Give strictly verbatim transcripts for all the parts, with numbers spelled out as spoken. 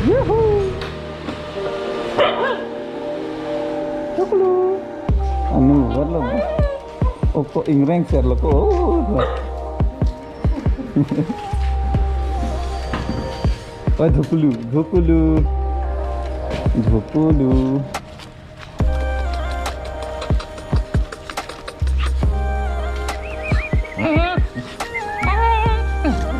Yuhu. Tuklu. Anu, verlo. Oko ingreng serlo ko. Oh, oh. Oi, dhukulu, dhukulu. Dhukulu.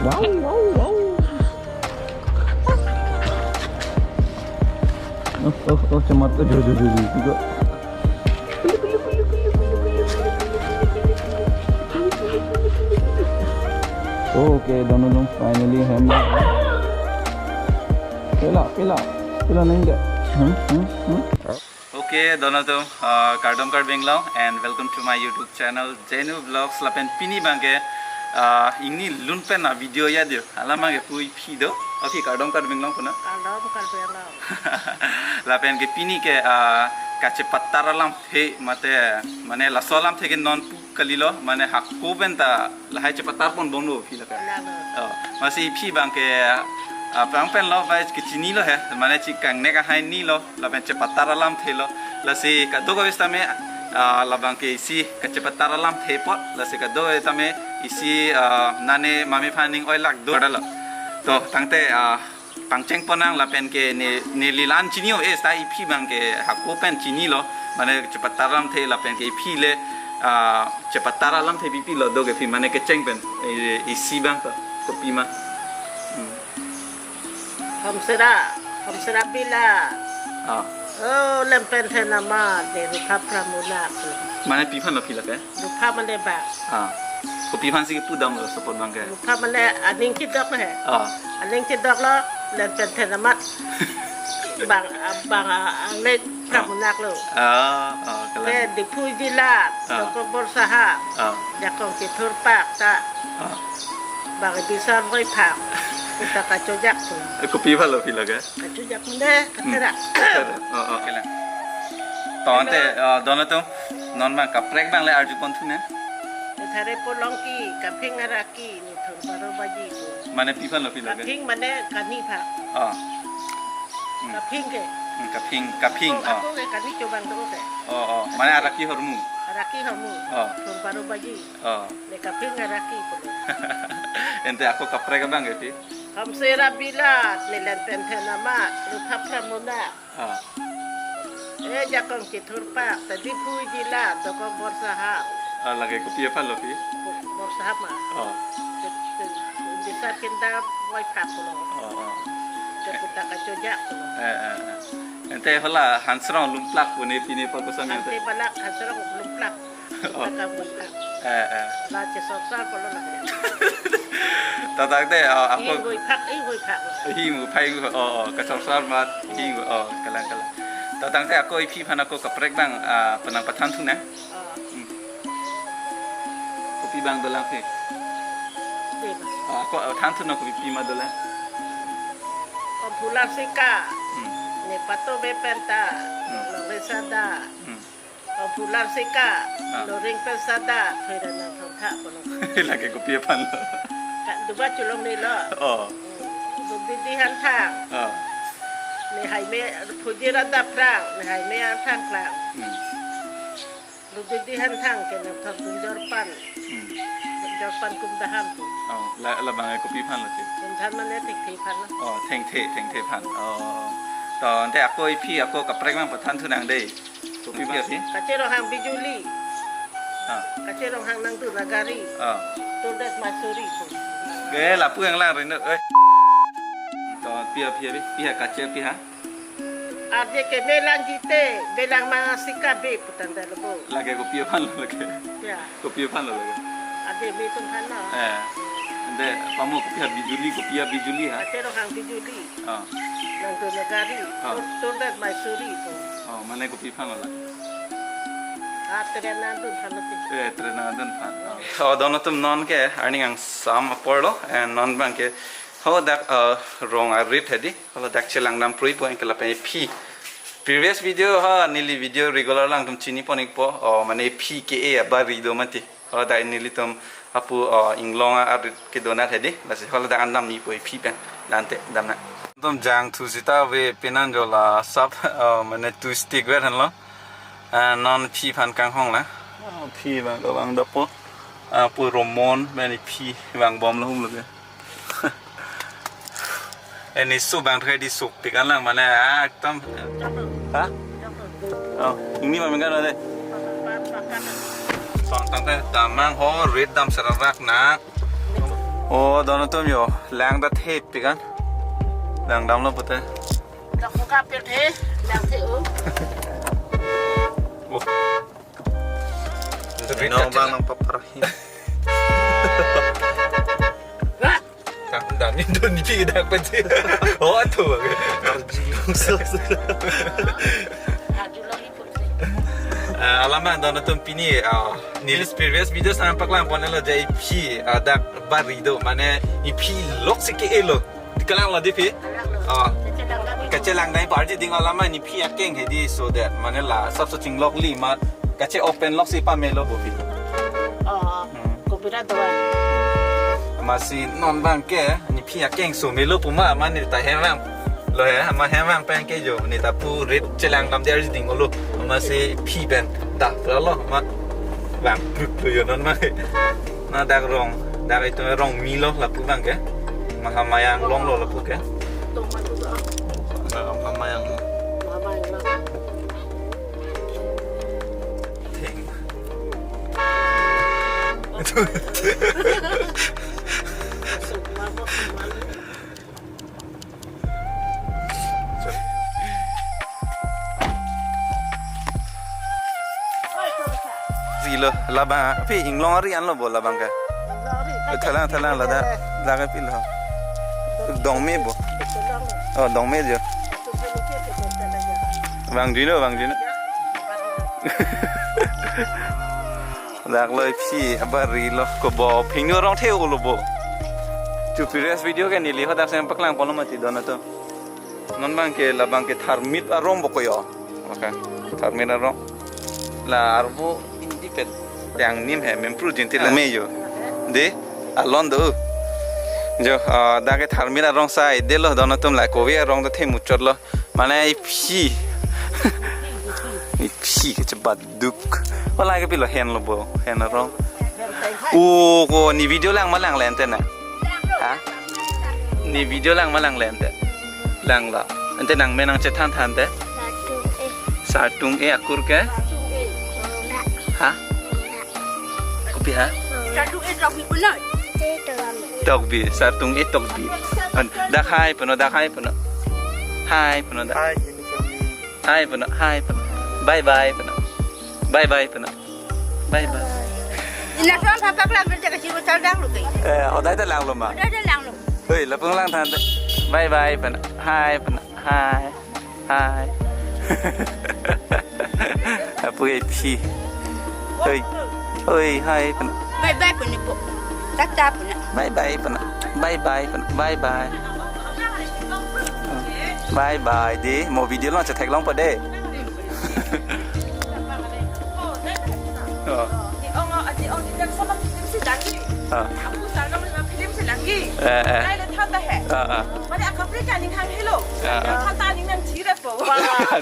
Wow, wow, wow. Oh, oh, oh, cemat. Aduh, aduh, aduh, aduh, aduh. Okay, Donald finally hem. Pila, pila, pila nang deh. Hmm, hmm, hmm. Okay, Donald, uh, kardom Karbi Anglong and welcome to my YouTube channel Jenu Vlogs. Lapen pini abangke, uh, ingni lun pen a video ya dio. Alam abangke pu iphi do. Okay, kardom Karbi Anglong puna. Kardom Karbi Anglong. Lapen ke pini ke, uh, kachepatar alamthe mate, mane laso alamthe ke non pu kalilo, mane hako pen ta lahai chepatar pon bomlo phi lapen. Lalo. Oh, amatsi iphi abangke, ah, prang pen lo bai kechinilo he, mane chikang nek ahai nilo, lapen chepatar alamthe lo. Lasi kadokave sitame, ah, labangke isi kachepatar alamthe apot, lasi kadokave tame isi, ah, nane mame aphan ning oi lak do lo. To, tangte, ah, pangcheng ponnang lapen ke ne, neli la-an chini-o, eh, seta iphi abangke hako pen chinilo, mane chepatar alamthe lapen ke iphi le, ah, chepatar alamthe pipi lo do ke phi mane kecheng pen, eh, isi abang to, kopi ma. Hmm. Hamsera, hamsera bila. Ah. Oh, lem pen the nama, de rupa pramuna. Mane pi aphan lo phi lake? Rupa mane ba. Ah. Kopi aphansi kepu damlo sopot abangke? Rupa mane aning chedok he. Ah. Aning chedok lo, lem pen the nama. Bang, bang, ah, aning pramunak lo. Ah, ah, kalang. Ke Diphu jilat, ah, Dokok Borsaha. Ah. Jakong Kithurpak ta. Ah. Bang Bisar Boiphak. Kita kachojak tu. Eh, kopi aphan lo phi lake? Kachojak mane, hmm, katherak. Katherak. Oh, oh, kalang. To ante, eh, Donald atum, non abang kaprek abang le arju pon thu ne? Ethare polongki, kaphing araki, ni thon baro baji tu. Mane pi aphan lo phi lake? Kaphing mane kani pha. Oh. Hmm. Kaphing ke. Hmm, kaphing, kaphing, ako, oh, ako ke kani chobang do ke. Oh, oh. Mane araki ahormu. Araki ahormu. Oh. Thon baro baji. Oh. Ne kaphing araki pulo. Ante ako kaprek abang ke phi? Hamsera bilat, ne lem pen the nama, rupa pramuna. Ah. Eh, Jakong Kithurpak, ta Diphu jilat, Dokok Borsaha. Ah, lake kopi aphan lo phi? Borsaha ma. Oh. Ke, ke, Bisar Kinda Boiphak lo. Oh, oh. Ke puta kachojak lo. Eh, eh, eh. Ante hala Hansrong Lumplak pu ne pine pa koson ante? Ante balak Hansrong Lumplak. Oh. Baka Boiphak. Eh, eh. La chesorsar pulo la. Tatang te, oh, ako. Hi Boiphak, hi Boiphak. Hi Boiphak, oh, oh, kasorsar mat, hi, oh, kalang, kalang. Tatang te ako iphi aphan ako kaprek abang, ah, penang pathan thu ne? Oh. Hmm. Kopi abang dolang phi? Dei ba. Ah, ako, ah, than thu na kopi pi ma dolang? Oh, Phular Sika. Hmm. Ne pato be pen ta. Hmm. Long le sada. Hmm. Oh, Phular Sika, ah, loring pen sada, thoira nang thong tha kono. Lake kopi aphan lo? Ka duba chulong ni lo. Oh. Hmm. Didi hanthang. Oh. Ne hai me, phuji rada phrang, ne hai me hanthang phrang. Hmm. Didi hanthang ke nang thong tum jorpan. Hmm. Jorpan kum daham tu. Oh, la, labang kopi aphan lo ti? Kum daham mane thengthe aphan lo. Oh, thengthe, thengthe aphan. Oh. To, ante ako iphi, ako kaprek abang pathan thu nang dei. Kopi aphi? Kache Ronghang Bijuli. Ah. Kache Ronghang Nangdu Nagari. Ah. Turdet Masuri tu. Ke lapu yang lang rindu, eh. To, pi aphi, pi aphi, pi ha kache pi ha? Arje ke melang jite, belang ma sika be putang dalbo. Lake kopi aphan lo lake? Ya. Kopi aphan lo lake? Arje me atum aphan lo. Eh. Ante pamo kopi ha Bijuli, kopi ha Bijuli ha? Kache Ronghang Bijuli. Oh. Nangdu Nagari. Oh. Tur, Turdet Masuri tu. Oh, mane kopi aphan lo la? Ah, Tren Nangdu aphan lo ti. Eh, Tren Nangdu aphan. Oh. Oh, Donald atum non ke arni angsam apor lo, eh, non abangke. Ho dak, eh, rong arit hedi. Ho dak chelang dam prui po anke lapen iphi. Previous video ha neli video regular lang atum chini pon ikpo. Oh, mane iphi ke-e abari do mati. Ho dak nelitum Apu, oh, inglong arit kedo nat hedi, lasi hol dak an damji pu iphi pen, dante damnang. Dom jangthu sita ave penan jo la sap, oh, mane tu stick ver henlo. Ah, non phi aphan kanghong la. Ah, phi abang kevang dopo. Ah, pu Romon, mane phi abang bom lo hum lo ke. Eni su bang thai di suk tik an lang mane, ah, ekdom. Ha? Oh, ini ma mengkan ade. Song tang te damnang ho, rit dam serak rak na. Oh, don atum jo, lang ta thep tik an. Lang damlo pute. Dak muka pet he, lang the o. Oh. Eno bang nangpaparhi. Wah. Kang dan ni don ni pi dak pati. Oh, tu. Arjulong so. Arjulong ni putri. Ah, alam an don atum pini, ah, neli previous videos nangpaklang ponlo, jai phi, ah, dak bari do, mane iphi lok si ke-e lo. Di kalang lo di phi? Kalang lo. Oh. Kachelang dai. Kachelang dai parji ding alam an iphi akeng hedi, so that mane la sap so chinglok li ma kache open lok si pamelo bo phi. Oh. Hmm. Kopira doan. Amatsi non bang ke, ne phi akeng so melo pu ma, mane ta hem vang. Lo he, ama hem vang pen ke jo, ne ta pu rit chelang dam der ding lo. Amatsi phi pen ta lo ma. Vang prut lo jo non ma. Na dak rong, dak itu rong mi lo lapu bang ke. Mahamayang long lo lapu ke. Tong ma tu ba. Mahamayang. Mahamayang. Theng. Ri lo, labang, phi inglong ari an lo bo labang ke. Thalang, thalang, lada, lada ke phi lo. Dongme bo. Oh, dongme jo. Bang Dino, Bang Dino. Dak lo iphi, abari lo, ko bo, phingno rong the ulo bo. Tu previous video ke neli ho dak sen paklang ponlo mati don atum. Non bang ke, labang ke tharmit arong bo ko jo. Oke, tharmit arong. La arvo indipet yang nim he, mempru jinti la me jo. De, alon do. Jo, ah, dak ke tharmit arong sai, de lo don atum la kove arong do the muchot lo. Mane iphi. Iphi ke chebat duk. Wala ke pilo hen lo bo, hen arong. O ko ne video lang ma lang le ante na. Ha? Ne video lang ma lang le ante. Lang lo. Ante nangmen nangchethan than te. Sartung e. Sartung e akur ke? Sartung e. Ha? Kopi ha? Sartung e Tokbi punoi. Tokbi, Sartung e Tokbi. An, dak hai puno, dak hai puno. Hai puno dak. Hai, ini kami. Hai puno, hai puno. Bye bye puno. Bye bye puno. Bye bye. Ina tuan papak lang kerja kecil besar dak lo ke. Eh, hodai ta lang lo ma. Hodai ta lang lo. Hei, lapung lang than te. Bye bye puno. Hai puno. Hai. Hai. Apu iphi. Hei. Hei, hai puno. Bye bye puno po. Tata puno. Bye bye puno. Bye bye puno. Bye bye. Bye bye di. Mo video lo chetheklong po de. Oh. Oh. Eh, eh. Ah, ah. Mane akapri ka ning hang helo. Ah, ah. Kata ning nang thira po.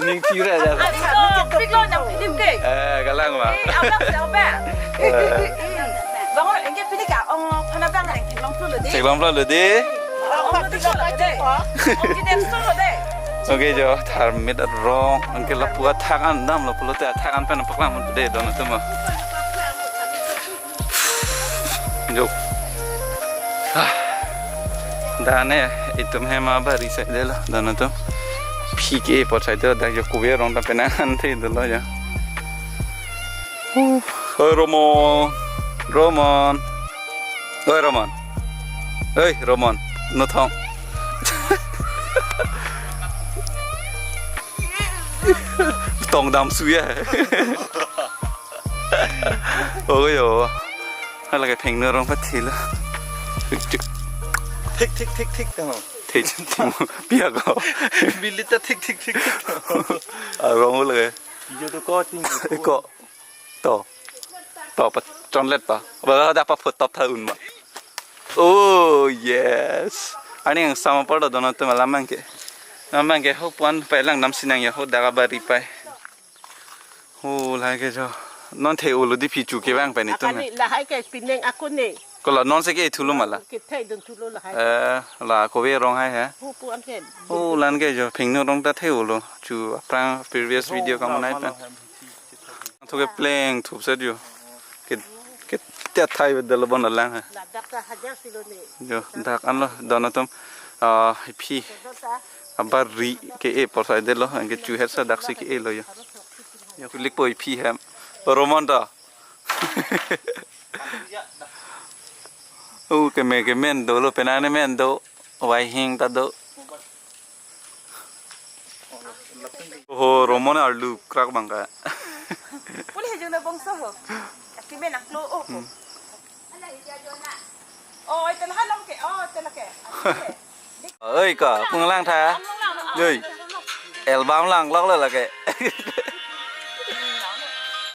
Ning thira ja. Ani ko pik lo nang film ke. Eh, kalang ma. Eh, abang siapa? Eh. Bang, engke pini ka ong phana bang nang theklong pulo de. Theklong pulo de. Ong pik lo de. Ong ki dem so lo de. Oke jo, tharmit arong, engke lapu athak an damlo pulote athak an pen paklang de don atum. Jo. Ah. Dane itum hem abari sai de lo, don atum. Phi ke apot sai de dak jo kove arong ta penang an the de lo jo. Hoi Romon. Romon. Hoi Romon. Hoi Romon. Nothong. Tong dam suya. Oh yo. Hala ke phengno rong pathi lo. Thik thik thik thik thik. Thik thik. Pia ko. Bilita thik thik thik thik. Arong lo ke. Yo to ko ting. Ko. To. To pat. Chonlet pa. Ba dak pa phut top tha un ma. Oh yes. Arni ang sama por do dono tu malam ke. Malam ke ho puan pa lang nam sinang ya ho daga bari pai. Ho la ke jo. Non the ulu di phi chu ke bang pa ni tu. Akani lahai ke pineng ako ne. Kola non se ke thulo mala. Ke thai dun thulo lahai. Eh, la ko ve rong hai ha. Ho puan ke. Ho lan ke jo phingno rong ta the ulu. Chu aphrang previous video kamonai pen. Thu ke pleng thup set jo. Ke ke te thai bedel bon lang ha. Ladak ta hajar silo ne. Jo dak anlo don atum, ah, phi. Abar ri ke e por sai delo, anke chu het sa dak si ke e lo jo. Jo kulik poi phi hem. Romon ta. Oh, ke me ke men dolo, penang ne men do. Wai hing ta do. Ho, Romon arlu krak bang ka. Puli hejung na bongso ho. Aki men aklo o ko. Oh, ito na halong ke. Oh, ito na ke. Oi ka, pung lang tha. Oi. Album lang lok le lake.